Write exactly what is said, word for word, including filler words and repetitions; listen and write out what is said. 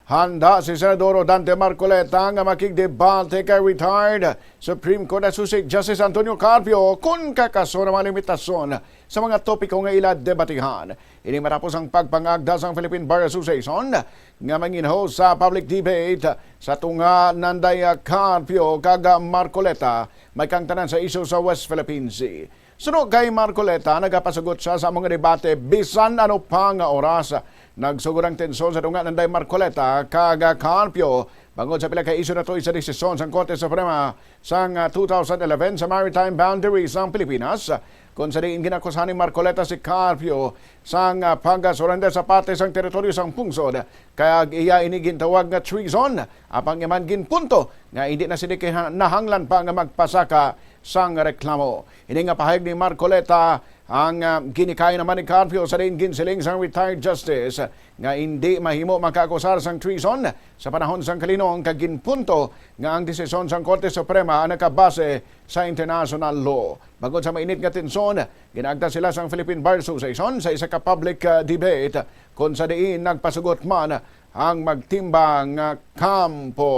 Handa si Senador Rodante Marcoleta nga makigdebate kay retired Supreme Court Associate Justice Antonio Carpio kon kakaso na mga limitasyon sa mga topiko nga ila debatihan. Ini matapos ang pagpangagda sang Philippine Bar Association nga manginho sa public debate sa tunga nanday Carpio kag Marcoleta may kangtanan sa isyu sa West Philippine Sea. Suno kay Marcoleta, nagapasugot siya sa mga debate bisan ano pa nga oras. Nagsugod ang tensyon sa tunga nanday Marcoleta kag Carpio bangod sa pila ka isyu natuy sa desisyon sang Korte Suprema sang ah, two thousand eleven sa maritime boundaries sang Pilipinas, kung sa diin ginakusahan ni Marcoleta si Carpio sang ah, pagkasurrender sa parte sang teritoryo sang pungsod, kag iya ini gintawag nga treason, apang iya man ginpunto nga hindi na sini kinahanglan pa nga magpasaka sang reklamo. Ini nga pahayag ni Marcoleta ang ah, ginikayan naman ni Carpio sa diin ginsiling sang retired justice nga hindi mahimo makaakusar sang treason sa panahon sang kalinong, kag ginpunto nga ang desisyon sang Korte Suprema ang nakabase sa international law. Bangod sa mainit nga tensyon, ginaagda sila sang Philippine Bar Association sa isa ka public ah, debate kung sa diin nagpasugot man ang magtimbang nga kampo.